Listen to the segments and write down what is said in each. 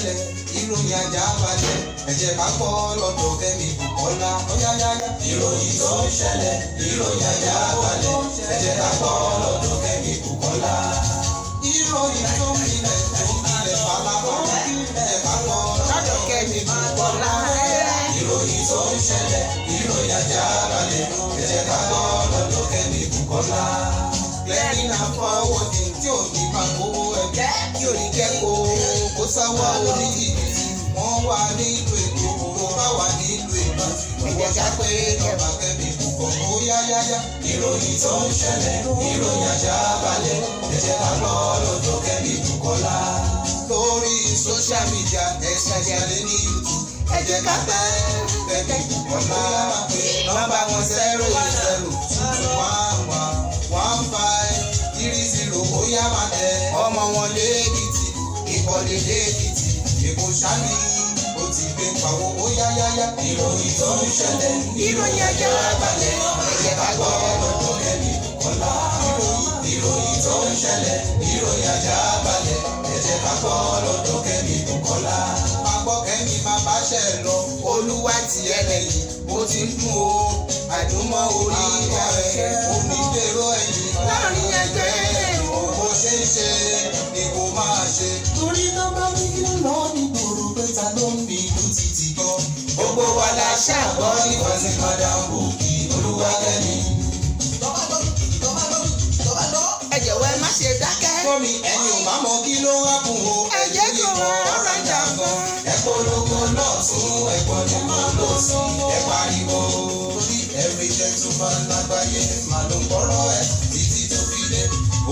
Ṣẹlẹ̀, ìròyìn ajá balẹ̀, ẹ jẹ́ ká gbọ́ lọ́dọ̀ Kẹ́mi Bùkọ́lá, óyáyáyá. Ìròyìn tó ń ṣẹlẹ̀, ìròyìn ajá balẹ̀, ẹ jẹ́ ká gbọ́ lọ́dọ̀ Kẹ́mi Bùkọ́lá. Ìròyìn tó ń milẹ̀, tó ń milẹ̀ falafala, ẹ jẹ́ ká gbọ́ lọ́dọ̀ Kẹ́mi Bùkọ́lá. Ìròyìn tó ń ṣẹlẹ̀, ìròyìn ajá balẹ̀, ẹ jẹ́ ká gbọ́ lọ́dọ̀ Kẹ́mi Bùkọ́lá. Lẹ́yìn náà fọwọ́ di tí ò ní máa kówó ẹgbẹ́ tí ò ní jẹ́ kó sáwọ́ oníjìbìtì. Wọ́n wà nílùú Èkó, tó bá wà nílùú Èkó, ìwọ ṣá pé nọ́mbà Kẹ́mi Bùkọ́lá, ó yá yá yá. Ìròyìn tó ń ṣẹlẹ̀, ìròyìn ajá balẹ̀, ẹ jẹ́ ká gbọ́ lọ́dọ̀ Kẹ́mi Bùkọ́lá. Lórí social media, especially ní YouTube, ẹ jẹ́ ká tẹ́ Kẹ́mi Bùkọ́lá. Nọ́mbà wọn 08022111530, ó yá máa tẹ. Ọmọ wọn lẹ́kìtì, ìkọ̀lé lẹ́kìtì, Èkó ṣáni ó ti gbé pawó, ó yá yá yá. Ìròyìn tó ń ṣẹlẹ̀, ìròyìn ajá balẹ̀, ẹ jẹ́ ká gbọ́ lọ́dọ̀ Kẹ́mi Bùkọ́lá. Ìròyìn tó ń ṣẹlẹ̀, ìròyìn ajá balẹ̀, ẹ jẹ́ ká gbọ́ lọ́dọ̀ Kẹ́mi Bùkọ́lá. Máa gbọ́ Kẹ́mi máa báṣẹ́ lọ, olúwa tiẹ̀ lẹ́yìn, bó ti ń dún o, àdúmọ̀ orí rẹ̀, onídèrò ẹ̀yìn. Láàrin ẹgbẹ́. Bó ṣe ń ṣe ni kò máa ṣe. Torí náà bá ní kí ló lọ ní gbòòrò pé ta ló ń fi ìlú títì gan. Gbogbo wa la ṣàgbọ́ nípa ti Madam Bukky Olúwakẹ́mi. Ẹ jọ̀wọ́, ẹ má ṣe dákẹ́. Fọ́mi ẹni ò bá mọ kí ló ń hákùn o. Ẹ jẹ́ kó wọ́n rajà gan. Ẹ polongo lọ́tún, ẹ polongo lọ́sì, ẹ pariwo. Torí every gentleman lágbàáyé máa ló ń gbọ́rọ̀ ẹ títí tó fi dé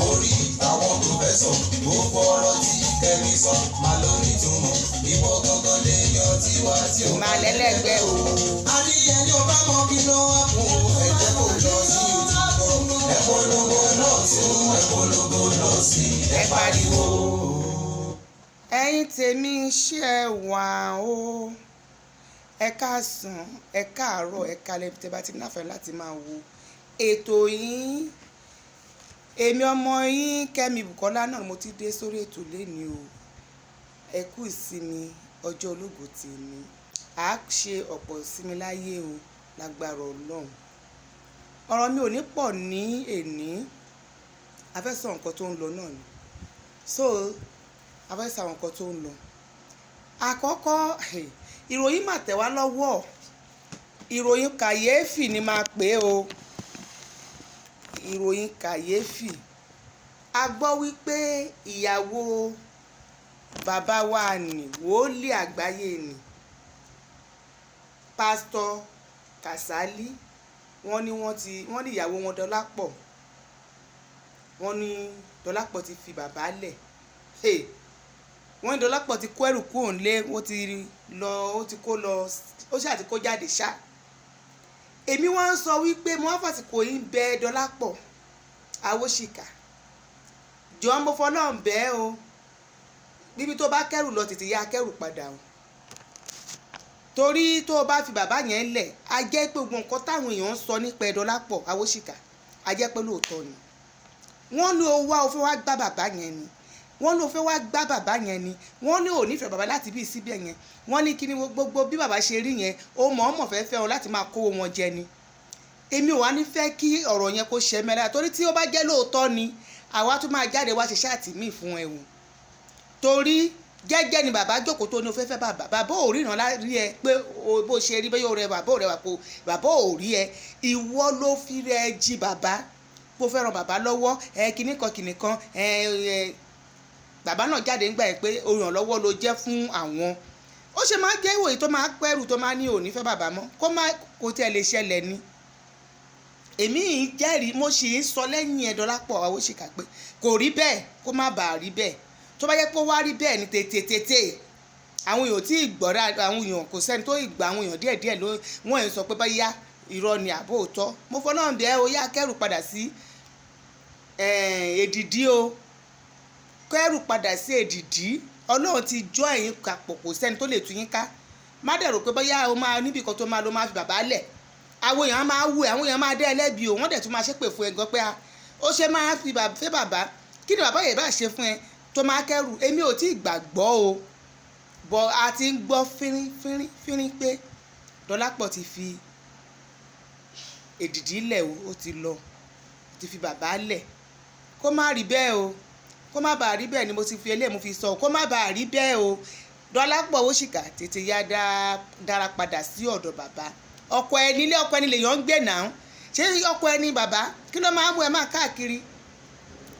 orí àwọn professor. Gbogbo ọ̀rọ̀ tí Kẹ́mi sọ máa ló nítumọ̀. Ìwọ gangan lè yan tiwa tí ó Máa lẹ́lẹ́gbẹ́ o. A ní ẹni ò bá mọ kí ló ń hákùn o. Ẹ jẹ́ kó lọ sí YouTube. Ẹ polongo lọ́tún, ẹ polongo lọ́sì, ẹ pariwo. Ẹ̀yin tèmi, ṣé ẹ wà o? Ẹ káàsán, ẹ káàárọ̀, ẹ kálẹ́ tẹ́ bá ti náfẹ̀ẹ́ láti máa wo ètò yín. Èmi ọmọ yín Kẹ́mi Bùkọ́lá náà ni mo ti dé sórí ètò lénìí o. Ẹ kú ìsinmi ọjọ́ ológo tèmi, à á ṣe ọ̀pọ̀ ìsinmi láyé o lágbára Ọlọ́run. Ọ̀rọ̀ mi ò ní pọ̀ ní èní, a fẹ́ sọ nǹkan tó ń lọ náà ni. So a fẹ́ sọ àwọn nǹkan tó ń lọ. Àkọ́kọ́, ìròyìn mà tẹ̀ wá lọ́wọ́. Ìròyìn kàyéfì ni máa pè é o, ìròyìn kàyéfì. A gbọ́ wípé ìyàwó bàbá wa ní wòlíì àgbáyé ni, Pásítọ̀ Kàsálí, wọ́n ní wọ́n ti wọ́n ní ìyàwó wọn Dọlápọ̀, wọ́n ní Dọlápọ̀ ti fi bàbá lẹ̀. Hey, wọ́n ní Dọlápọ̀ ti kó ẹrù kúrò nílé, ó ti lọ, ó ti kó lọ, ó ṣáà ti kó jáde ṣá. Èmi wọ́n ń sọ wípé mo wá fàsìkò yín bẹ Dọlápọ̀ Awóṣìkà, jọ̀ọ́, mo fọlọ́run bẹ́ẹ̀ o, bíbí tó bá kẹ́rù lọ, tètè yá kẹ́rù padà o, torí tó o bá fi bàbá yẹn lẹ̀, a jẹ́ pé gbogbo nǹkan táwọn èèyàn ń sọ nípa ẹ̀, Dọlápọ̀ Awóṣìkà, a jẹ́ pé lóòótọ́ ni. Wọ́n ní o wá, o fẹ́ wá gbá bàbá yẹn ni, wọ́n ní o fẹ́ wá gbá bàbá yẹn ni, wọ́n ní ò nífẹ̀ẹ́ bàbá láti bí síbẹ̀ yẹn, wọ́n ní kí ni gbogbo bí bàbá ṣe rí yẹn, ó mọ̀ọ́mọ̀ fẹ́ fẹ́ ọ láti máa kówó wọn jẹ ni. Èmi ò wá ní fẹ́ kí ọ̀rọ̀ yẹn kó ṣẹ mẹ́ra, torí tí ó bá jẹ́ lóòótọ́ ni, àwa tún máa jáde wá ṣe chat míì fún ẹ o, torí jẹ́jẹ́ ni bàbá jókòó tó ní o fẹ́ fẹ́ bàbá. Bàbá ò ríran rí ẹ pé bó ṣe rí bẹ́ẹ̀ yóò rẹ bàbá ò rẹwà kó bàbá ò rí ẹ. Ìwọ ló fi rẹ jí bàbá bó fẹ́ ràn bàbá lọ́wọ́ ẹ kinní kan kinní kan ẹ ẹ. Bàbá náà jáde ńgbà yẹn pé olùrànlọ́wọ́ ló jẹ́ fún àwọn. Ó ṣe máa jẹ́ ìwòye tó máa pẹ́rù tó máa ní òní fẹ́ bàbá mọ́, kó má kó tiẹ̀ lè ṣẹlẹ̀ ni. Èmi yìí jẹ́rìí, mo sì ń sọ lẹ́yìn ẹ̀, Dọlápọ̀ Awóṣìkà, pé kò rí bẹ́ẹ̀, kó má bàa rí bẹ́ẹ̀. Tó bá jẹ́ pé ó wá rí bẹ́ẹ̀ ni, tètè tètè àwọn èèyàn tí ìgbọ́ra, àwọn èèyàn kò sẹ́ni tó ìgbà, àwọn èèyàn díẹ̀díẹ̀ ló wọ́n ń sọ pé báyá irọ́ ni àbó òótọ́. Mo fọ́ náà bẹ́ẹ̀ o, yá kẹ́rù padà sí èdìdí o, kẹ́rù padà sí èdìdí. Ọlọ́run ti jọ́ ẹ̀yin papọ̀, kò sẹ́ni tó lè tú yín ká. Má dẹ̀ rò pé bóyá o máa níbì kan tó máa lọ máa fi bàbá lẹ̀. Àwọn èèyàn máa wù ẹ́, àwọn èèyàn máa dẹ́ ẹlẹ́bi o, wọ́n dẹ̀ tún máa ṣépè fún ẹ gan pé ó ṣe máa fi fẹ́ bàbá. Kí ni bàbá yẹn bá ṣe fún ẹ tó máa kẹ́rù? Èmi ò tí ì gbàgbọ́ o. Bọ̀ a ti ń gbọ́ fínrín fínrín fínrín pé Dọlápọ̀ ti fi Èdìdí lẹ̀ o, ó ti lọ, ó ti fi bàbá lẹ̀. Kó má rí bẹ́ẹ̀ o, kó má bàa rí bẹ́ẹ̀ ni mo ti fi eléyìí mo fi sọ, kó má bàa rí bẹ́ẹ̀ o. Dọlápọ̀ Awóṣìkà tètè ya dára padà sí ọ̀dọ̀ bàbá. Ọkọ ẹni, ilé ọkọ ẹni lèèyàn ń gbé náà. Ṣé ọkọ ẹni bàbá kí ló máa ń mú ẹ máa káàkiri?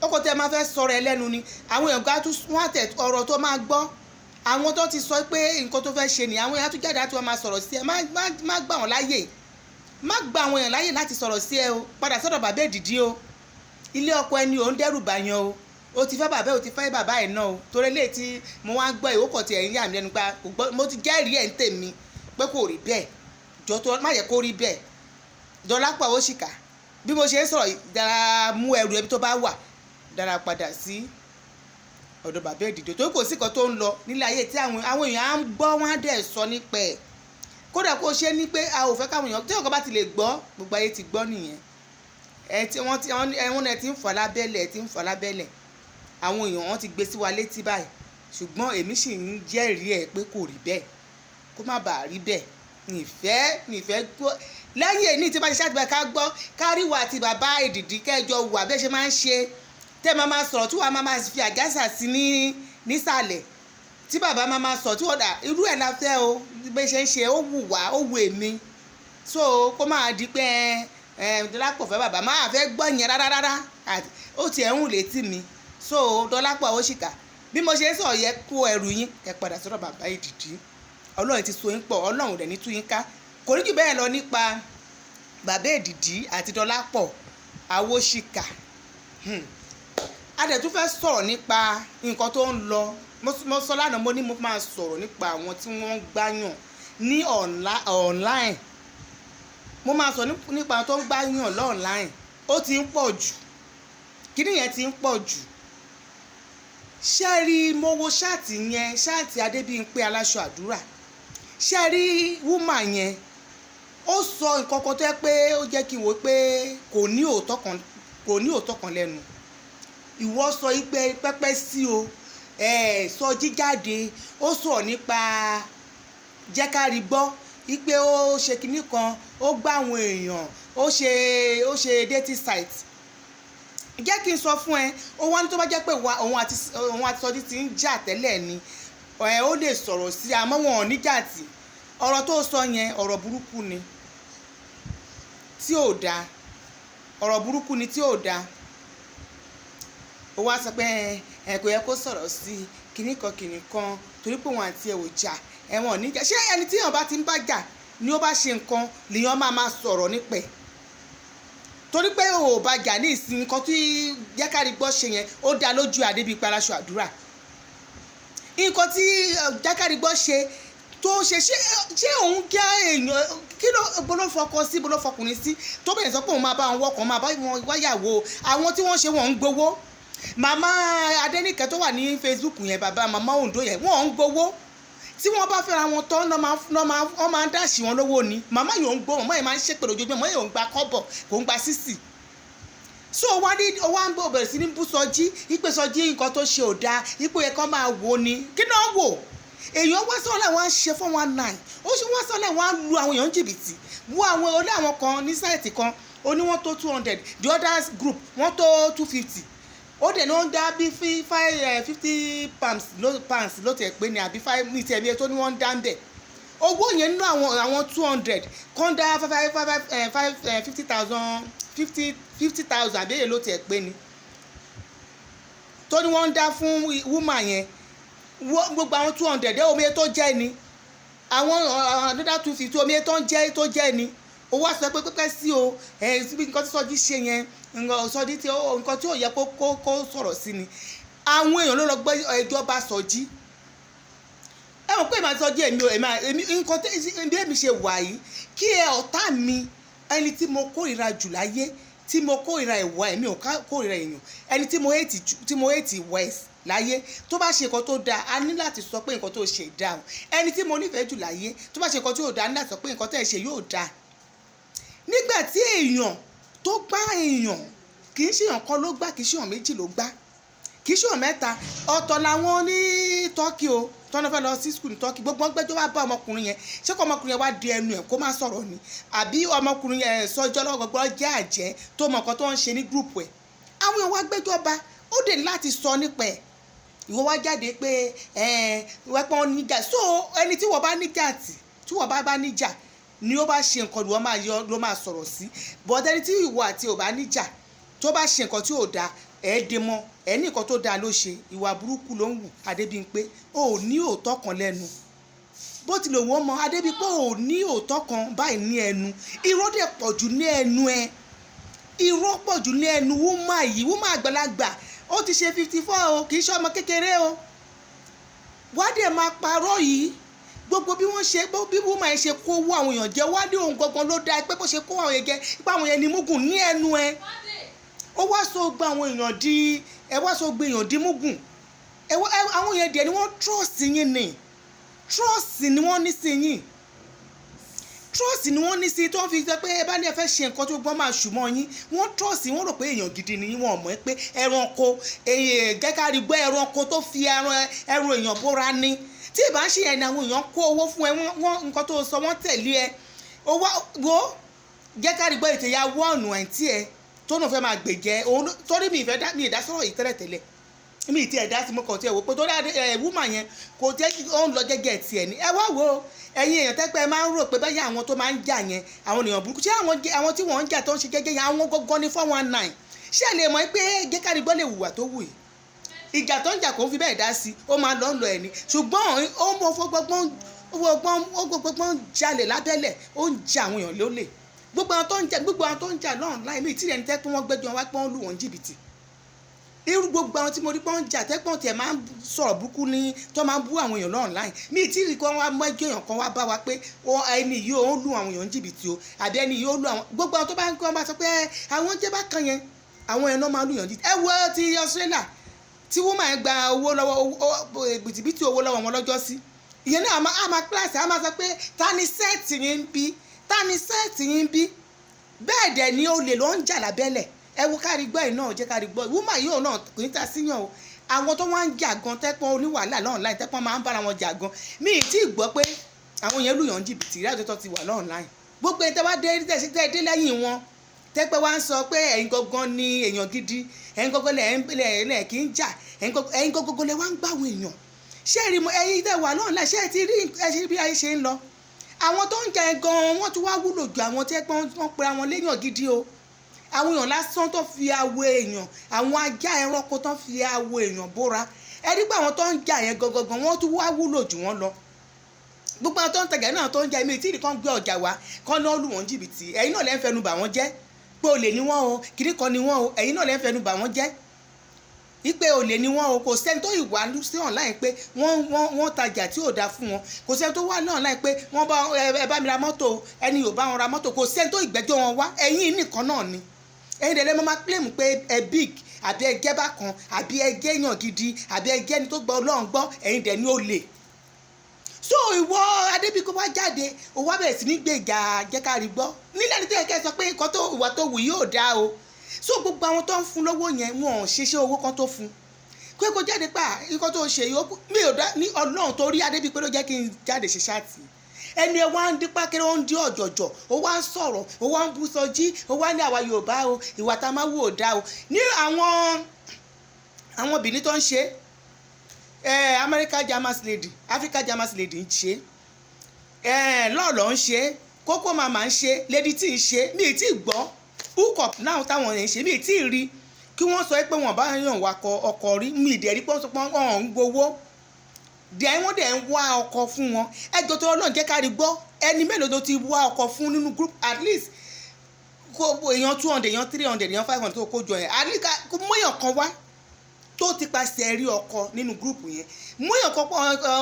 Ọkọ tẹ máa fẹ́ sọ̀rọ̀ ẹ lẹ́nu ni àwọn èèyàn gbá tún wọ́n tẹ ọ̀rọ̀ tó máa gbọ́. Àwọn tó ti sọ pé nǹkan tó fẹ́ ṣe ni àwọn èèyàn tún jáde àti wọn máa sọ̀rọ̀ sí ẹ. Má gbà wọ́n láàyè, má gba àwọn èèyàn láàyè láti sọ̀rọ̀ sí ẹ o. Padà sọ́dọ̀ bàbá Èdìdí o. Ilé ọkọ ẹni ò ń dẹ́rù bàyàn o. O ti fẹ́ bàbá, o ti fẹ́ bàbá ẹ̀ náà o. Torí eléyìí tí mo wá ń gbọ́ ìwókọ̀ tí ẹ̀ ń yà mí lẹ́nu pa kò gbọ́, mo ti jẹ́rìí ẹ̀ ń tèmi pé kò rí bẹ́ẹ̀. Jọ tó má yẹ kó rí bẹ́ẹ̀. Dọlápọ̀ Awóṣìkà, bí mo ṣe ń sọ̀rọ̀, dára mú ẹrù ẹbí tó bá wà, dára padà sí ọ̀dọ̀ bàbá Èdìdí. Torí kò sí nǹkan tó ń lọ nílé ayé tí àwọn èèyàn á ń gbọ́, wọ́n á dẹ̀ sọ nípa ẹ̀. Kódà kó ṣe ní pé a ò fẹ́ káwọn èèyàn tí ọ̀gá bá ti lè gbọ́, gbogbo ayé ti gbọ́ nìyẹn. Ẹ tí wọ́n ti wọ́n ẹ ti ń fà lábẹ́lẹ̀, ẹ ti ń fà lábẹ́lẹ̀. Àwọn èèyàn wọ́n ti gbé sí wa létí báyìí, ṣùgbọ́n èmi sì ń jẹ́rìí ẹ̀ pé kò rí bẹ́ẹ̀, kó má bàa rí bẹ́ẹ̀. Nìfẹ́ gbọ́ lẹ́yìn èyí tí bá ṣe ṣáàtìbá ká gbọ́ káríwá àti bàbá Èdìdí kẹjọ wà bẹ́ẹ̀ ṣe máa ń ṣe, tẹ́ máa máa sọ̀rọ̀ tí wàá máa máa fi àjàsà sí ní nísàlẹ̀, tí bàbá máa máa sọ tí wọ́n dà irú ẹ̀ la fẹ́ o. Bẹ́ẹ̀ ṣe ń ṣe ó wù wá, ó wù èmi. So kó máa di pé ẹ Dọlápọ̀ fẹ́ bàbá, máa fẹ́ gbọ́ yẹn rárá rárá, ó tiẹ̀ ń hùn létí mi. So Dọlápọ̀ Awóṣìkà, bí mo ṣe ń sọ̀rọ̀ yẹ kó ẹrù yín ẹ padà sọ́dọ̀ bàbá Èdìdí. Ọlọ́run ti so yín pọ̀, Ọlọ́run dẹ̀ ní tú yín ká. Kò ní jù bẹ́ẹ̀ lọ nípa bàbá Èdìdí àti Dọlápọ̀ Awóṣìkà. A dẹ̀ tún fẹ́ sọ̀rọ̀ nípa nǹkan tó ń lọ. Mo sọ lánàá, mo ní mo máa sọ̀rọ̀ nípa àwọn tí wọ́n ń gbáyàn ní online. Mo máa sọ nípa àwọn tó ń gbáyàn online. Ó ti ń pọ̀ jù, kíní yẹn ti ń pọ̀ jù. Ṣé rí, mo wo ṣáàtì yẹn, ṣáàtì Adébímpé aláṣọ àdúrà. Ṣé rí wúmà yẹn, ó sọ nǹkan kan tó yẹ pé ó jẹ́ kí n wò pé kò ní òótọ́ kan, kò ní òótọ́ kan lẹ́nu. Ìwọ sọ pé pẹ́pẹ́ sí o, ẹ sọ jíjáde, ó sọ̀rọ̀ nípa jẹ́kárí gbọ́ wípé ó ṣe kinní kan, ó gbá àwọn èèyàn, ó ṣe dating site. Jẹ́ kí n sọ fún ẹ, ó wá ní tó bá jẹ́ pé òun àti Sọjí ti ń jà tẹ́lẹ̀ ni ẹ, ó lè sọ̀rọ̀ sí, àmọ́ wọn ò ní jà tì. Ọ̀rọ̀ tó sọ yẹn, ọ̀rọ̀ burúkú ni tí ò dáa, ọ̀rọ̀ burúkú ni tí ò dáa. Ó wá sọ pé ẹ kò yẹ kó sọ̀rọ̀ sí kinní kan kinní kan torí pé òun àti ẹ ò jà, ẹ̀wọ̀n ò ní jà. Ṣé ẹni tí èèyàn bá ti ń bá jà ni ó bá ṣe nǹkan lèèyàn máa máa sọ̀rọ̀ nípẹ̀? Torí pé ò bá jà ní ìsìn, nǹkan tí Jẹ́kárí gbọ́ ṣe yẹn, ó dá lójú Adébímpé aláṣọ àdúrà. Nǹkan tí Jẹ́kárí gbọ́ ṣe tó ṣe, ṣé òun jẹ́ èèyàn kí ló bó ló fọkọ sí, bó ló fọkùnrin sí, tó bẹ̀rẹ̀ sọ pé òun máa bá wọn wọkàn, máa bá wọn wáyàwó? Àwọn tí wọ́n ṣe, wọ́n ń gbowó. Màmá Adéníkẹ́ tó wà ní Facebook yẹn, bàbá màmá Ondo yẹn, wọ́n ń gbowó. Tí wọ́n bá fẹ́ra wọn tán, wọ́n máa ń dáṣì wọn lówó ni. Màmá yóò ń gbọ́, màmá yẹn máa ń ṣépè lójoojúmọ́, màmá yóò ń gba kọ́bọ̀, kò ń gba sísì. So wá ní wá ń bọ̀ bẹ̀rẹ̀ sí ní bú Sọjí, ìpè Sọjí nǹkan tó ṣe ò dáa, ipò yẹn kàn máa wò ni. Kí náà wò? Èèyàn wá sọ́lẹ̀, wọ́n á ṣe 419, ó ṣe wọ́n sọ́lẹ̀, wọ́n á lu àwọn èèyàn jìbìtì. Wọ àwọn olé àwọn kan ní site kan, ó ní wọ́n tó 200, the others group wọ́n tó 250. Ó dẹ̀ ní wọ́n dá bí 50 pounds ló pounds ló tẹ̀ pé ní àbí five ní tiẹ̀ bí tó ní wọ́n ń dá ń bẹ̀. Owó yẹn nínú àwọn 200 kan dá five five five five 50,000, 50,000 àbí èyí ló tiẹ̀ pé ni tó ní wọ́n ń dá fún woman yẹn. Gbogbo àwọn 200 ẹ̀, omi tó jẹ́ ni àwọn another 250, omi tó ń jẹ́ tó jẹ́ ni. Ó wá sọ pé pẹ́pẹ́ sí o, ẹ̀ síbi nǹkan tí Sọjí ṣe yẹn, nǹkan Sọjí tí nǹkan tí ò yẹ kó sọ̀rọ̀ sí ni. Àwọn èèyàn ló lọ gbé ẹjọ́ bá Sọjí. Ẹ mọ̀ pé èmi àti Sọjí, èmi ò èmi nǹkan tí bí èmi ṣe wà yìí, kí ẹ ọ̀tá mi, ẹni tí mo kórìíra jù láyé, tí mo kórìíra ìwà, èmi ò kórìíra èèyàn, ẹni tí mo hate jù, tí mo hate ìwà ẹ̀ láyé, tó bá ṣe nǹkan tó dáa, a ní láti sọ pé nǹkan tó ṣe dáa o. Ẹni tí mo nífẹ̀ẹ́ jù láyé, tó bá ṣe nǹkan tí ò dáa, a ní láti sọ pé nǹkan tẹ́ ẹ ṣe yóò dáa. Nígbà tí èèyàn tó gbá èèyàn, kì í ṣe èèyàn kan ló gbá, kì í ṣe èèyàn méjì ló gbá, kì í ṣe èèyàn mẹ́ta. Ọ̀tọ̀ làwọn ní Turkey o. Tọ́nà fẹ́ lọ sí school ní Turkey, gbogbo wọn gbẹ́jọ́ wá bá ọmọkùnrin yẹn. Ṣé kó ọmọkùnrin yẹn wá di ẹnu ẹ̀ kó má sọ̀rọ̀ ni, àbí ọmọkùnrin yẹn sọjọ́ lọ́gbọ̀gbọ́ jẹ́ àjẹ́ tó mọ nǹkan tó ń ṣe ní group ẹ̀? Àwọn èèyàn wá gbẹ́jọ́ bá, ó dé láti sọ nípa ẹ̀. Ìwọ wá jáde pé ẹ wẹ́pọ́n níjà. So ẹni tí wọ́n bá níjà tì, tí wọ́n bá níjà ni ó bá ṣe nǹkan, ló máa yọ, ló máa sọ̀rọ̀ sí. But ẹni tí ìwọ àti ò bá níjà, tó bá ṣe nǹkan tí ò dáa, ẹ̀ dé mọ́ ẹ̀ ní nǹkan tó dáa ló ṣe. Ìwà burúkú ló ń wù. Adébímpé, ò ní òótọ́ kan lẹ́nu bó tilẹ̀ wọ́n mọ. Adébímpé, ò ní òótọ́ kan báyìí ní ẹnu. Irọ́ dẹ̀ pọ̀ jù ní ẹnu ẹ, irọ́ pọ̀ jù ní ẹnu woman yìí. Woman àgbàlagbà, ó ti ṣe 54 o, kì í ṣe ọmọ kékeré o. Wá dẹ̀ máa parọ́ yìí. Gbogbo bí wọ́n ṣe, bí woman yẹn ṣe kó owó àwọn èèyàn jẹ, wá dé òun gangan ló dáa pé bó ṣe kó àwọn èèyàn jẹ, pé àwọn yẹn ni mugun ní ẹnu ẹ. Ó wá sọ gba àwọn èèyàn di ẹ, wá sọ gba èèyàn di mugun ẹ. Àwọn èèyàn díẹ̀ ni wọ́n trust yín ni, trust ni wọ́n ní sí yín, trust ni wọ́n ní sí tó ń fi sọ pé ẹ bá ní ẹ fẹ́ ṣe nǹkan tó gbọ́n máa ṣùmọ́ yín. Wọ́n trust, wọ́n rò pé èèyàn gidi ni wọ́n mọ̀ ẹ́ pé ẹranko gẹ́gàrí gbọ́, ẹranko tó fi ẹran èèyàn bóra ni. Tí ìbá ń ṣe yẹn ni àwọn èèyàn kó owó fún ẹ, wọ́n nǹkan tó sọ, wọ́n tẹ̀lé ẹ. Owó wo gẹ́gàrí gbọ́ ètò ìyá wọ́ọ̀nù àǹtí ẹ tó náà fẹ́ máa gbèjẹ́ òun, torí mi ìfẹ́ mi ìdásọ̀rọ̀ yìí tẹ́lẹ̀tẹ́lẹ̀, mi ì tiẹ̀ dá sí. Mo kàn tiẹ̀ wò pé torí ẹ woman yẹn kò jẹ́ ó ń lọ gẹ́gẹ́ tiẹ̀ ni. Ẹ wá wo ẹ̀yin èèyàn tẹ́pẹ́ máa ń rò pé báyà àwọn tó máa ń jà yẹn, àwọn èèyàn burúkú. Ṣé àwọn tí wọ́n ń jà tó ń ṣe gẹ́gẹ́ yẹn, àwọn gọ́gọ́ ní 419? Ṣé ẹ lè mọ̀ pé Jẹ́kárí gbọ́ lè hùwà tó wù yìí? Ìjà tó ń jà kò ń fi bẹ́ẹ̀ dá sí, ó máa lọ́ ń lọ ẹ̀ ni. Ṣùgbọ́n ó mọ fọgbọ́n jalè lábẹ́lẹ̀, ó ń ja àwọn èèyàn lólè. Gbogbo àwọn tó ń jà lọ́run láì mí tí ẹni tẹ́ pé wọ́n gbẹ́jọ́ wá pé wọ́n lù wọ́n jìbìtì. Irú gbogbo àwọn tí mo rí pé wọ́n ń jà tẹ́pọ̀n tiẹ̀ máa ń sọ̀rọ̀ burúkú ní tó máa ń bú àwọn èèyàn lọ́run láì mí tí ì kọ́ wá mọ́jọ́ èèyàn kan wá bá wa pé ẹni yìí ó ń lù àwọn èèyàn jìbìtì o, àbí ẹni yìí ó lù àwọn. Gbogbo àwọn tó bá ń kọ́ bá sọ pé àwọn jẹ́ bákan yẹn, àwọn èèyàn náà máa lù yàn jìbìtì. Ẹ wo ti Australia tí wọ́n máa ń gba owó lọ́wọ́, bìtìbìtì owó lọ́wọ́ wọn lọ́jọ́ sí. Ìyẹn náà a máa kíláàsì, a máa sọ pé ta ni set yín ń bí, ta ni set yín ń bí? Bẹ́ẹ̀ dẹ̀ ni olè ló ń jà lábẹ́lẹ̀. Ẹ wo kárí gbọ́ ẹ̀ náà, jẹ́ kárí gbọ́ woman yìí náà kò ní ta síyàn o. Àwọn tó wá ń jà gan tẹ́pọ́n oníwàhálà lọ́hùn láì tẹ́pọ́n máa ń bára wọn jà gan, mi ì tí ì gbọ́ pé àwọn yẹn lùyàn jìbìtì rí àjọtọ̀ ti wà lọ́hùn láì. Gbogbo ẹ̀ tẹ́ wá dé tẹ́ dé lẹ́yìn wọn, tẹ́pẹ́ wá ń sọ pé ẹ̀yin gangan ni èèyàn gidi, ẹ̀yin gangan lẹ̀ kì í jà, ẹ̀yin gangan lẹ̀ wá ń gbàwọn èèyàn. Ṣé ẹ rí mo ẹ̀yin tẹ́ wà lọ́hùn láì, ṣé ẹ ti rí ẹ ṣe bí ayé ṣe ń lọ? Àwọn tó ń jà ẹ gan wọ́n tún wá wúlò ju àwọn tẹ́pẹ́ wọ́n pera wọn léèyàn gidi o. Àwọn èèyàn lásán tó fi awọ èèyàn, àwọn ajá ẹranko tó fi awọ èèyàn bóra. Ẹ rí pé àwọn tó ń jà yẹn gangan wọ́n tún wá wúlò jù wọ́n lọ. Gbogbo àwọn tó ń tajà náà tó ń jà, èmi tí nìkan gbé ọjà wá kán náà lù wọ́n jìbìtì. Ẹ̀yin náà lẹ́ ń fẹnu bà wọ́n jẹ́ pé olè ni wọ́n o, kìnnì kan ni wọ́n o. Ẹ̀yin náà lẹ́ ń fẹnu bà wọ́n jẹ́ ipe olè ni wọ́n o. Kò sẹ́ni tó ìwà sí online pé wọ́n tajà tí ò dáa fún wọn. Kò sẹ́ni tó wà ní online pé wọ́n bá ẹ bá mi ra mọ́tò, ẹni ò bá wọn ra mọ́tò. Kò sẹ́ni tó ìgbẹ́jọ́ wọn wá. Ẹ̀yin nìkan náà ni. Ẹ̀yin dẹ̀ lẹ́ máa claim pé ẹ big, àbí ẹ jẹ́ bákan, àbí ẹ jẹ́ èèyàn gidi, àbí ẹ jẹ́ ẹni tó gbọ́ Ọlọ́run gbọ́. Ẹ̀yin dẹ̀ ni olè. So ìwọ Adébíkó wá jáde, ó wá bẹ̀rẹ̀ sí ní gbèjà Jẹ́kárí gbọ́ nílẹ̀ ní tó yẹ kẹ́ sọ pé nǹkan tó ìwà tó wù yóò dáa o. So gbogbo àwọn tó ń fún lówó yẹn, wọn ò ṣiṣẹ́ owó kan tó fún pé kó jáde pa nǹkan tó ṣe yòókù. Mi ò dá ní Ọlọ́run tó rí Adébíkó ló jẹ́ kí n jáde ṣe ṣáàtì. Ẹni ẹ wá ń dín pákẹ́rẹ́, ó ń dín ọ̀jọ̀jọ̀, ó wá ń sọ̀rọ̀, ó wá ń bú sọjí, ó wá ní àwa Yorùbá o, ìwà tá a máa wù ò dáa o. Ní àwọn obìnrin tó ń ṣe America Jamas lady, Africa Jamas lady ń ṣe, lọ́ọ̀lọ́ ń ṣe, Kókó Màmá ń ṣe, Lady T ń ṣe, mi ì tí ì gbọ́ hook up náà táwọn yẹn ń ṣe. Mi ì tí ì rí kí wọ́n sọ pé wọ́n bá yàn wakọ̀ ọkọ̀ rí. Mi ì dẹ̀ rí pé wọ́n sọ pé wọ́n ń gbowó dẹ̀, wọ́n dẹ̀ ń wá ọkọ̀ fún wọn. Ẹjọ́ tó Ọlọ́run jẹ́ ká rí gbọ́, ẹni mélòó tó ti wá ọkọ̀ fún nínú group? At least kó èèyàn 200, èèyàn 300, èèyàn 500 tó kó jọ yẹn, at least kó mọ́yàn kan wá tó ti pàṣẹ rí ọkọ nínú group yẹn. Mọ́yàn kan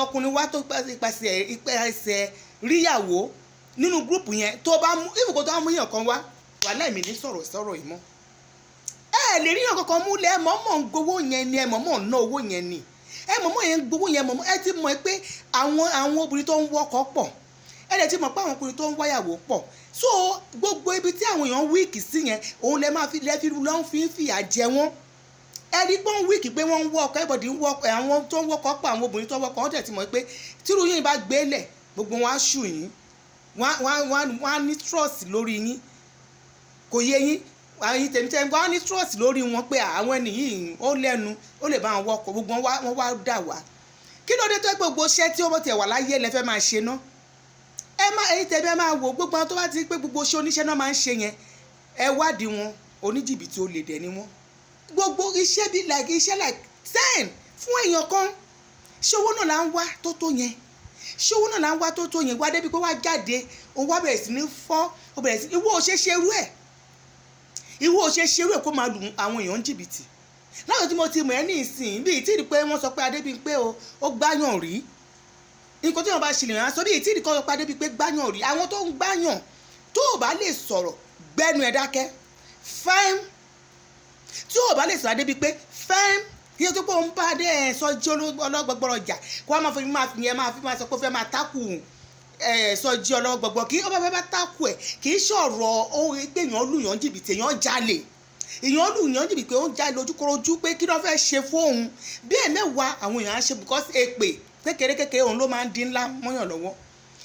ọkùnrin wá tó pàṣẹ ríyàwó nínú group yẹn. Tó bá mú ìfòkò tó bá mú èèyàn kan wá, wàhálà, èmi ní sọ̀rọ̀ sọ̀rọ̀ yìí mọ́. Ẹ lè ríyàn kankan múlẹ̀. Ẹ mọ̀ọ́mọ̀ ń gbowó yẹn ni, ẹ mọ̀ọ́mọ̀ ń ná owó yẹn ni, ẹ mọ̀ọ́mọ̀ yẹn ń gbowó yẹn mọ̀ọ́mọ̀. Ẹ ti mọ̀ pé àwọn obìnrin tó ń wọ́kọ pọ̀, ẹ lè ti mọ̀ pé àwọn ọkùnrin tó ń wáyàwó pọ̀. So gbogbo ibi tí àwọn èèyàn weak sí yẹn, òun lẹ máa fi lẹ fi lọ́n fi ń fìyà jẹ wọ́n. Ẹ̀rí pọ́n weak pé wọ́n ń wọ́ ọkọ, everybody ń wọ́ ọkọ. Àwọn tó ń wọ́kọ pọ̀, àwọn obìnrin tó ń wọ́kọ, wọ́n tẹ̀ ti mọ̀ pé tírú yín bá gbé lẹ̀, gbogbo wọn á ṣù yín, wọ́n á ní trust lórí yín. Kò yé yín? Àyìn tèmi tẹ́, wọ́n á ní trust lórí wọn pé àwọn ẹni yìí, ó lẹ́nu, ó lè bá wọn wọ́kọ. Gbogbo wọn wá dà wá. Kí ló dé tó gbogbo iṣẹ́ tí ó bọ́ tiẹ̀ wà láyé lẹ fẹ́ máa ṣe ná? Ẹ má, ẹ̀yin tẹ̀mí, ẹ máa wò gbogbo àwọn tó bá ti pé gbogbo iṣẹ́ oníṣẹ́ náà máa ń ṣe yẹn, ẹ wádìí wọn, oníjìbìtì, olè dẹ̀ ni wọ́n. Gbogbo iṣẹ́ bí like iṣẹ́ like 10 fún èèyàn kan, ṣé owó náà là ń wá tó tó yẹn? Ṣé owó náà là ń wá tó tó yẹn? Wá débi pé wá jáde, ó wá bẹ̀rẹ̀ sí ní fọ́, ó bẹ̀rẹ̀ sí, ìwọ ò ṣe ṣerú ẹ̀, ìwọ ò ṣe ṣerú ẹ̀ kó máa lù àwọn èèyàn jìbìtì. Láwọn tí mo ti mọ̀ ẹ́ ní ìsìn bíi tí ì pé wọ́n sọ pé Adébímpé o, ó gbáyàn rí. Nǹkan tí wọ́n bá ṣe lè rán sọ bíi tí ì kọ́ sọ pé Adébímpé gbáyàn rí. Àwọn tó ń gbáyàn, tó o bá lè sọ̀rọ̀, gbẹ́nu ẹ̀ dákẹ́ fẹ́m. Tí o bá lè sọ̀rọ̀, Adébímpé fẹ́m, kí o tó pé òun bá dé ẹ̀ Sọjí ọlọ́gbọ̀gbọ̀rọ̀ jà, kó wọ́n máa fi máa fi yẹn máa fi máa sọ pé ó fẹ́ máa tákù ẹ̀ Sọjí ọlọ́gbọ̀gbọ̀. Kí ó bá fẹ́ bá tákù ẹ̀, kì í ṣọ̀rọ̀ ohun pé èèyàn lù yàn jìbìtì, èèyàn jalè, èèyàn lù yàn jìbìtì pé ó ń jalè ojúkorojú, pé kí ló fẹ́ ṣe fóun bí ẹ̀mẹ́wàá àwọn èèyàn á ṣe, because èpè kékeré kékeré òun ló máa ń dín ńlá mọ́yàn lọ́wọ́.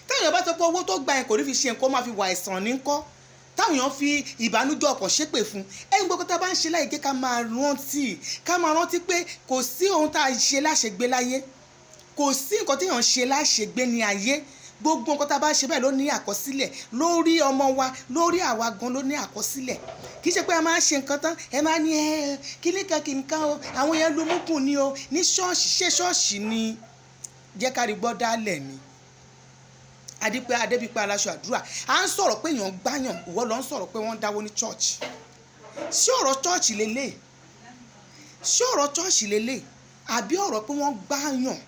Táwọn èèyàn bá sọ pé owó tó gba ẹ̀ kò ní fi ṣe nǹkan, ó máa fi wà ẹ̀sán ní kọ́, táwọn èèyàn fi ìbànújẹ́ ọkàn ṣépè fún ẹ̀yin. Gbogbo tá a bá ń ṣe láyé, jẹ́ ká máa rántí pé kò sí ohun tá a ṣe láṣegbé láyé. Kò sí nǹkan tí èèyàn ṣe láṣegbé ní ayé. Gbogbo nǹkan tá a bá ṣe bẹ́ẹ̀ ló ní àkọsílẹ̀ lórí ọmọ wa, lórí àwa gan ló ní àkọsílẹ̀. Kì í ṣe pé a máa ń ṣe nǹkan tán, ẹ máa ní ẹ kíní kan kì í kan o, àwọn yẹn lu múkùn ni o ní ṣọ́ọ̀ṣì. Ṣé ṣọ́ọ̀ṣì ni jẹ́ ká rí gbọ́ dálẹ̀ ni? Adípẹ́ Adébípẹ́ aláṣọ àdúrà, à ń sọ̀rọ̀ pé èèyàn gbáyàn, ìwọ ló ń sọ̀rọ̀ pé wọ́n ń dáwó ní church. Ṣé ọ̀rọ̀ church lélẹ̀? Ṣé ọ̀rọ̀ church lélẹ̀, àbí ọ̀rọ̀ pé wọ́n gbáyàn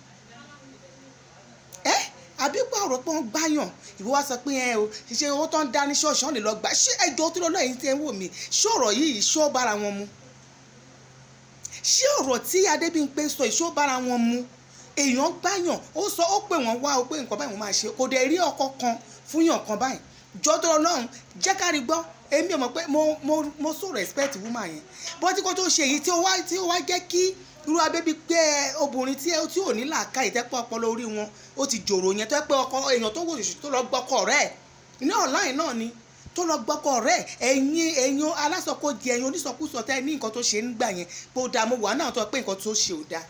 ẹ́, àbí pé ọ̀rọ̀ pé wọ́n gbáyàn? Ìwọ wá sọ pé ẹ o ṣiṣẹ́ owó tó ń dá ní ṣọ́ọ̀ṣì, wọ́n lè lọ gbà. Ṣé ẹjọ́ tó lọ́ọ́ yìí tí ẹ ń wò mí, ṣé ọ̀rọ̀ yìí, ṣó bára wọn mu? Ṣé ọ̀rọ̀ tí Adébímpé sọ yìí, ṣó bára wọn mu? Èèyàn gbáyàn, ó sọ, ó pè wọ́n wá o pé nǹkan báyìí wọ́n máa ṣe, kò dẹ̀ rí ọkọ kan fún yàn kan báyìí. Jọ́ tó lọ́hùn, jẹ́ ká rí gbọ́. Èmi ò mọ̀ pé mo so respect woman yẹn, bó tí kò tó ṣe èyí tí ó wá jẹ́ kí irú abébí pé obìnrin tí ò ní làákàyè, tẹ́pẹ́ ọpọlọ orí wọn ó ti jòrò yẹn, tẹ́pẹ́ ọkọ èèyàn tó wò ṣùṣù tó lọ gbọ́kọ rẹ̀ ní online náà ni tó lọ gbọ́kọ rẹ̀. Ẹ̀yin alásọkójẹ, ẹ̀yin onísọkúsọ, tẹ́ ní nǹkan tó ṣe ń gbà yẹn pé ó dáa, mo wà náà tó pé nǹkan tó ṣe ò dáa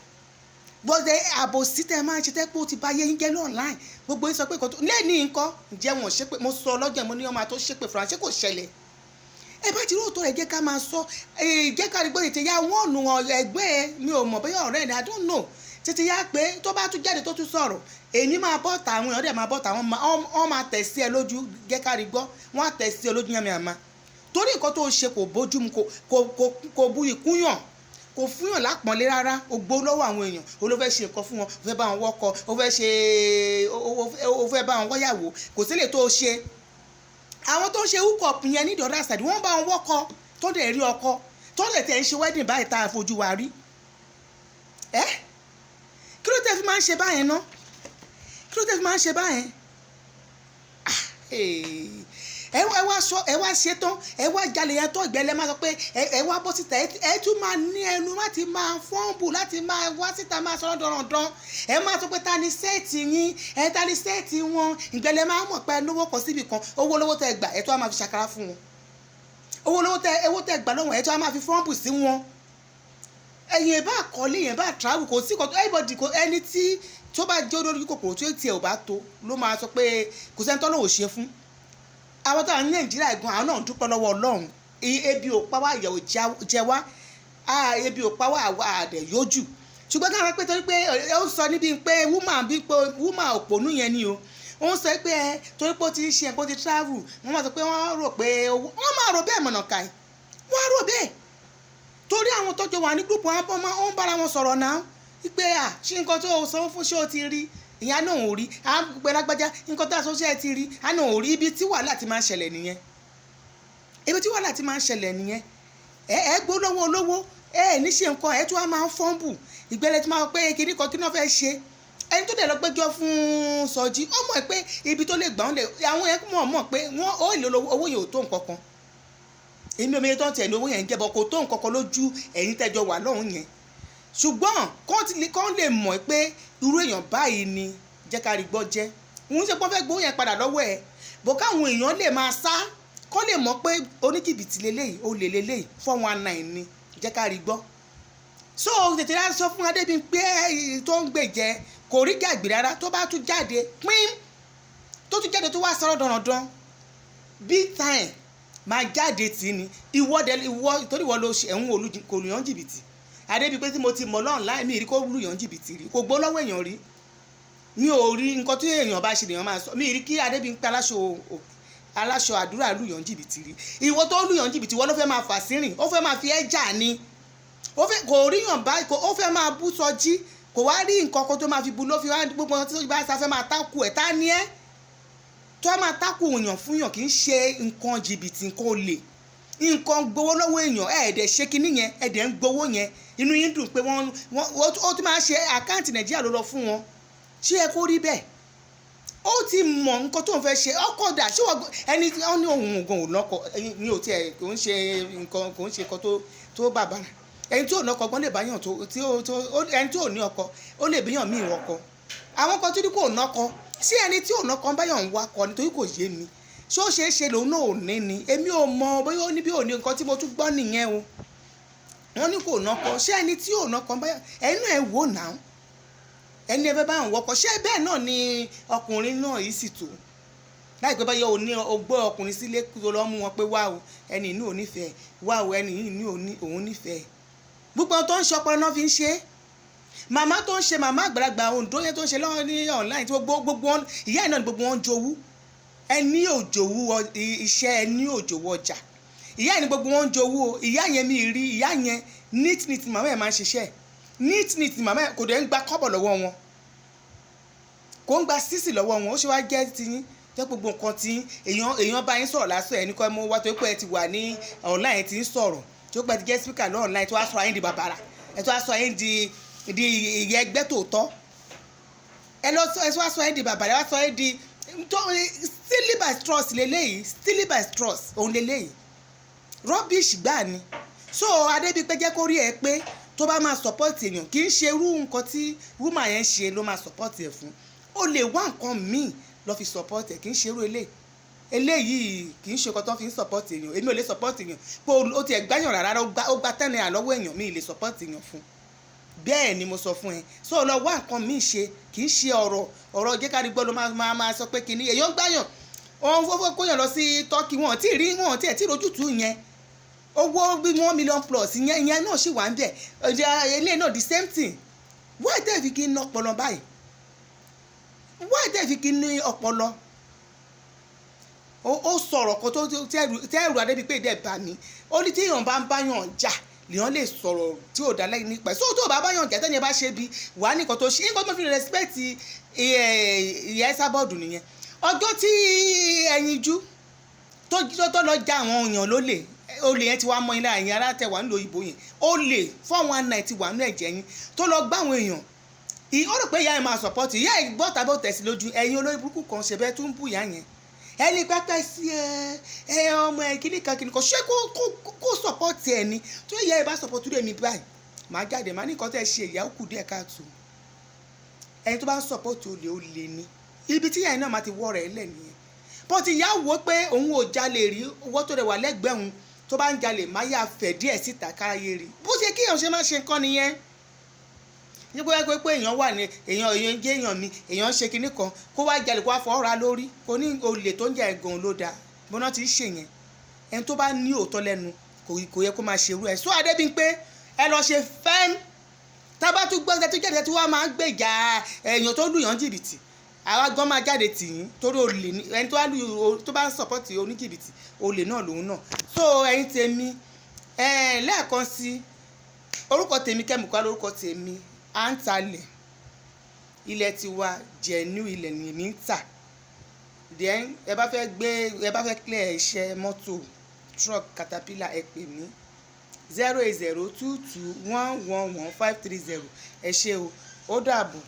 bọ́dẹ. Àbòsí tẹ́ máa ń ṣe, tẹ́ pé ó ti bá yé yín jẹ́ ní online, gbogbo yín sọ pé nǹkan tó lẹ́ẹ̀ni nǹkan ǹjẹ́ wọn ṣépè. Mo sọ lọ́jọ́, mo ní ọmọ tó ṣépè fúnra ṣé kò ṣẹlẹ̀. Ẹ bá ti rí òótọ́ rẹ̀, jẹ́ ká máa sọ, jẹ́ ká rí gbọ́. Tètè ya wọ́n nù ẹgbẹ́ ẹ, mi ò mọ̀ bóyá ọ̀rẹ́ ni, I don't know. Tètè ya pé tó bá tún jáde tó tún sọ̀rọ̀, èmi máa bọ́ ta, àwọn èèyàn dẹ̀ máa bọ́ ta, wọ́n máa tẹ̀ sí ẹ lójú. Jẹ́ ká rí gbọ́, wọ́n á tẹ̀ sí ẹ lójú yẹn mi àmà, torí nǹkan tó ṣe kò bójú mu, kò bu ìkúnyàn, kò fúnyàn lápọ̀nlé rárá. O gbó lọ́wọ́ àwọn èèyàn, o ló fẹ́ ṣe nǹkan fún wọn, o fẹ́ bá wọn wọ́kọ, o fẹ́ ṣe, o fẹ́ bá wọn wọ́yàwó, kò sílè tó ṣe. Àwọn tó ń ṣe hook up yẹn ní the other side, wọ́n bá wọn wọ́kọ, tó dẹ̀ rí ọkọ, tó dẹ̀ tẹ̀ ń ṣe wedding báyìí tá a fojú wa rí. Ẹ́ kí ló tẹ́ fi máa ń ṣe báyẹn ná? Kí ló tẹ́ fi máa ń ṣe báyẹn? Ẹ wá sọ, ẹ wá ṣe tán, ẹ wá jalè yẹn tó ìgbẹ́lẹ́ máa sọ pé ẹ wá bọ́ síta, ẹ tún máa ní ẹnu láti máa fọ́nbù, láti máa wá síta, máa sọ dandan. Ẹ máa sọ pé ta ni set yín, ẹ ta ni set wọn. Ìgbẹ́lẹ́ máa mọ̀ pé lówó kan síbì kan, owó lówó tẹ gbà, ẹ tó wá máa fi ṣàkárá fún wọn. Owó lówó tẹ, owó tẹ gbà lọ́wọ́, ẹ tó wá máa fi fọ́nbù sí wọn. Ẹ̀yin ẹ̀ bá kọ́lé yẹn, bá travel, kò sí kò everybody, kò ẹni tí tó bá jẹ́ olórí kòkòrò tí ó tiẹ̀ ò bá tó ló máa sọ pé kò sẹ́ni tọ́lọ́ ò ṣe fún. Àwọn tó wà ní Nàìjíríà gan, àwọn náà ń dúpẹ́ lọ́wọ́ Ọlọ́run. Ebi ò pa wá, ìyà ò jẹ wá, ebi ò pa wá, àwa àdẹ̀ yójú. Ṣùgbọ́n káwọn pé torí pé ó sọ níbi pé woman bí pé woman òpònú yẹn ni o, ó ń sọ pé ẹ torí pé ó ti ń ṣe nǹkan, ó ti travel, wọ́n máa sọ pé wọ́n rò pé owó wọ́n máa rò bẹ́ẹ̀ mọ̀nà kàì, wọ́n rò bẹ́ẹ̀ torí àwọn tọ́jú wà ní group wọn, ó ń bára wọn sọ̀rọ̀ náà wípé à ṣé nǹkan tó sanwó fún, ṣé o ti rí? Ìyá náà ò rí. À ń pẹ lágbájá, nǹkan tó aṣọ ṣe ẹ ti rí? À náà ò rí. Ibi tí wàhálà ti máa ń ṣẹlẹ̀ nìyẹn, ibi tí wàhálà ti máa ń ṣẹlẹ̀ nìyẹn. Ẹ gbó lọ́wọ́ olówó, ẹ ní ṣe nǹkan, ẹ tún wá máa ń fọ́nbù ìgbẹ́lẹ̀ tí máa pé kíní kan kí náà fẹ́ ṣe. Ẹni tó dẹ̀ lọ gbẹ́jọ́ fún Sọjí, ó mọ̀ pé ibi tó lè gbà wọ́n lè, àwọn yẹn mọ̀ pé wọ́n ó lè owó yẹn ò tó nǹkan kan. Èmi ò mọ iye tó ń tiẹ̀ ní owó yẹn ń jẹ́ bọ́, kò tó nǹkan kan lójú ẹ̀yin tẹ́jọ wà lọ́hùn yẹn. Ṣùgbọ́n kán lè mọ̀ pé irú èèyàn báyìí ni Jẹ́kárígbọ́ jẹ́. Òun ṣe pọ́n fẹ́ gbowó yẹn padà lọ́wọ́ ẹ̀ bó, káwọn èèyàn lè máa sá, kán lè mọ̀ pé oníjìbìtì leléyìí, olè leléyìí, 419 ni Jẹ́kárígbọ́. So tètè rá sọ fún Adébímpé tó ń gbèjẹ kò rí gàgbé rárá. Tó bá tún jáde pín, tó tún jáde, tó wá sọ̀rọ̀ dandan big time, máa jáde tì ní ìwọ dẹ ìwọ, torí ìwọ ló ṣe ẹ̀hún olú kò lùyàn jìbìtì. Adébímpé tí mo ti mọ̀ lọ́nláì, mi rí kó lùyàn jìbìtì rí, kò gbó lọ́wọ́ èèyàn rí. Mi ò rí. Nǹkan tí èèyàn bá ṣe lèèyàn máa sọ. Mi rí kí Adébímpé aláṣọ àdúrà lùyàn jìbìtì rí. Ìwọ tó lùyàn jìbìtì, ìwọ ló fẹ́ máa fà sírìn, ó fẹ́ máa fi ẹ́ jà ni. Ó fẹ́ kò ríyàn báyìí, ó fẹ́ máa bú Sọjí, kò wá rí nǹkan kan tó máa fi bu ló fi wá gbogbo ohun tí ó bá sá fẹ́ máa tákù ẹ̀. Tá ní ẹ́ tó máa tákù èèyàn fún yàn? Kì í ṣe nǹkan jìbìtì, nǹkan olè, nǹkan gbowó lọ́wọ́ èèyàn. Ẹ̀ dẹ̀ ṣe kinní yẹn, ẹ̀ dẹ̀ ń gbowó yẹn, inú yín dùn pé wọ́n ó tún máa ṣe account Nàìjíríà ló lọ fún wọn. Ṣé ẹ kó rí bẹ́ẹ̀? Ó ti mọ̀ nǹkan tó ń fẹ́ ṣe. Ọkọ̀ dà ṣé wọ́n ẹni tí wọ́n ní òun gan ò lọ́kọ ní ò tiẹ̀ kò ń ṣe nǹkan, kò ń ṣe nǹkan tó bàbàrà. Ẹni tí ò lọ́kọ gbọ́n lè báyàn tó tí ó tó, ẹni tí ò ní ọkọ ó lè bíyàn míì wọkọ. Àwọn kan tó ní kò nọ́kọ sí, ẹni tí ò nọ́kọ ń báyàn ń wakọ nítorí kò yé mi. Ṣé ó ṣeé ṣe lòun náà ò ní ni? Èmi ò mọ bóyá ó ní bí ò ní. Nǹkan tí mo tún gbọ́ nìyẹn o. Wọ́n ní kò nọ́kọ. Ṣé ẹni tí ò nọ́kọ ń báyàn, ẹni náà ẹ wò náà, ẹni ẹ fẹ́ bá ń wọkọ, ṣé bẹ́ẹ̀ náà ni ọkùnrin náà yìí sì tó láìpẹ́ báyọ̀ ò ní o gbọ́ ọkùnrin sílé tó lọ́ mú wọn pé wá o, ẹni inú ò nífẹ̀ẹ́, wá o, ẹni yìí ní òun nífẹ̀ẹ́. Gbogbo àwọn tó ń ṣe ọpọlọ náà fi ń ṣe é. Màmá tó ń ṣe, màmá àgbàlagbà Oǹdó yẹn tó ń ṣe lọ́wọ́ ní online, tí gbogbo wọn, ìyá ẹ̀ náà ni gbogbo wọn ń jowú. Ẹni òjòwú iṣẹ́, ẹni òjòwú ọjà, ìyá ẹ̀ ni gbogbo wọn ń jowú o. Ìyá yẹn, mi rí ìyá yẹn, neat neat màmá ẹ̀ máa ń ṣiṣẹ́, neat neat màmá ẹ̀. Kò dẹ̀ ń gba kọ́bọ̀ lọ́wọ́ wọn, kò ń gba sísì lọ́wọ́ wọn. Ó ṣe wá jẹ́ tiyín tẹ́ gbogbo nǹkan tí èèyàn bá yín sọ̀rọ̀ lásán, ẹni kọ́ mú wá tó pé ẹ ti wà ní online tí ń sọ̀rọ̀, tó pé ẹ ti jẹ́ speaker lọ́ online, tó wá sọ ayé di bàbàrà, ẹ tó wá sọ ayé di ìyẹn ẹgbẹ́ tòótọ́. Ẹ lọ sọ, ẹ wá sọ ayé di bàbàrà, ẹ wá sọ ayé di stealing by trust leléyìí. Stealing by trust òun leléyìí, rubbish gbáà ni. So Adébímpé, jẹ́ kó rí ẹ pé tó bá máa support èèyàn, kì í ṣe irú nǹkan tí woman yẹn ṣe ló máa support ẹ̀ fún. Ó lè wá nǹkan míì lọ fi support ẹ̀, kì í ṣe irú eléyìí. Eléyìí kì í ṣe nǹkan tó fi ń support èèyàn. Èmi ò lè support èèyàn pé ó tiẹ̀ gbáyàn rárá, ó gba 10 naira lọ́wọ́ èèyàn, mi ì lè support èèyàn fún bẹ́ẹ̀ ni mo sọ fún ẹ. So lọ wá nǹkan míì ṣe. Kì í ṣe ọ̀rọ̀ jẹ́ ká rí gbọ́ ló máa sọ pé kìíní èèyàn gbáyàn, òun fọ́fọ́ kóyàn lọ sí Turkey. Wọn tí rí wọn tí ẹ̀ tí rojútùú yẹn. Owó bí 1 million plus yẹn, ìyẹn náà sì wà ń bẹ̀. Eléyìí náà, the same thing. Why tẹ́ fi kí n ọpọlọ báyìí? Why tẹ́ fi kí n ní ọpọlọ? Ó sọ̀rọ̀ kan tó tẹ́rù Adébímpé dẹ̀ bá mi. Ó ní tí èèyàn bá ń báyàn jà lèèyàn lè sọ̀rọ̀ tí ò dá lẹ́yìn nípa ẹ̀. So tó o bá báyàn jà, tẹ́ni ẹ bá ṣe bí wàá nìkan tó ṣe nǹkan tó fi respect ìyá Esabod nìyẹn. Ọjọ́ tí ẹyinjú tó lọ já àwọn èèyàn lólè, olè yẹn ti wá mọ́ ilé àyìn ará tẹ̀ wá nílò òyìnbó yẹn, olè 419 ti wà nínú ẹ̀jẹ̀ yín tó lọ gbá àwọn èèyàn. Ó rò pé ìyá yẹn máa support ìyá yẹn bọ́ta bó tẹ̀sí lójú. Ẹ̀yin olórí burúkú kan ṣe bẹ́ẹ̀ tún ń bù ìyá yẹn. Ẹni pẹ́pẹ́ sí ẹ ẹ ọmọ ẹ kíní kan kíní kan ṣé kó support ẹ ni. Tó ìyá yẹn bá support rẹ̀ mi báyìí, màá jáde, màá ní nǹkan tẹ́ ṣe ìyá ó kù díẹ̀ káàtó. Ẹni tó bá ń support olè, olè ni. Ibi tí ìyá yẹn náà máa ti wọ́ rẹ̀ lẹ̀ nìyẹn. But ìyá wo pé òun ò jalè rí, owó tó rẹ̀ wà lẹ́gbẹ̀ẹ́ òun tó bá ń jalè má yà fẹ̀ díẹ̀ síta káyé rí. Bó ṣe kéèyàn ṣe máa ṣe nǹkan nìyẹn. Nígbà pé èèyàn wà ní èèyàn jẹ́ èèyàn mi, èèyàn ń ṣe kinní kan, kó wá jalè, kó wá fọ́ ra lórí, kó ní olè tó ń jà ẹ̀gàn ló dáa bọ́nà ti ń ṣe yẹn. Ẹni tó bá ní òótọ́ lẹ́nu kò yẹ kó máa ṣerú ẹ̀. So Adébímpé, ẹ lọ ṣe fẹ́m. Tábà tún gbọ́ tó jáde tí wọ́n máa ń gbèjà èèyàn tó lùyàn jìbìtì, àwa gan máa jáde tì yín, torí olè ní ẹni tó bá lù, tó bá ń support oníjìbìtì, olè náà lòun náà. So ẹ̀yin tèmi, lẹ́ẹ̀kan sí, orúkọ tèmi Kẹ́mi Kọ́ lórúkọ tèmi. À ń talẹ̀ ilẹ̀ tiwa jẹ̀nú, ilẹ̀ ní ń tà. Then ẹ bá fẹ́ gbé, ẹ bá fẹ́ clear iṣẹ́ mọ́tò, truck, caterpillar, ẹ pè mí 08022111530. Ẹ ṣé o, ó dàbọ̀.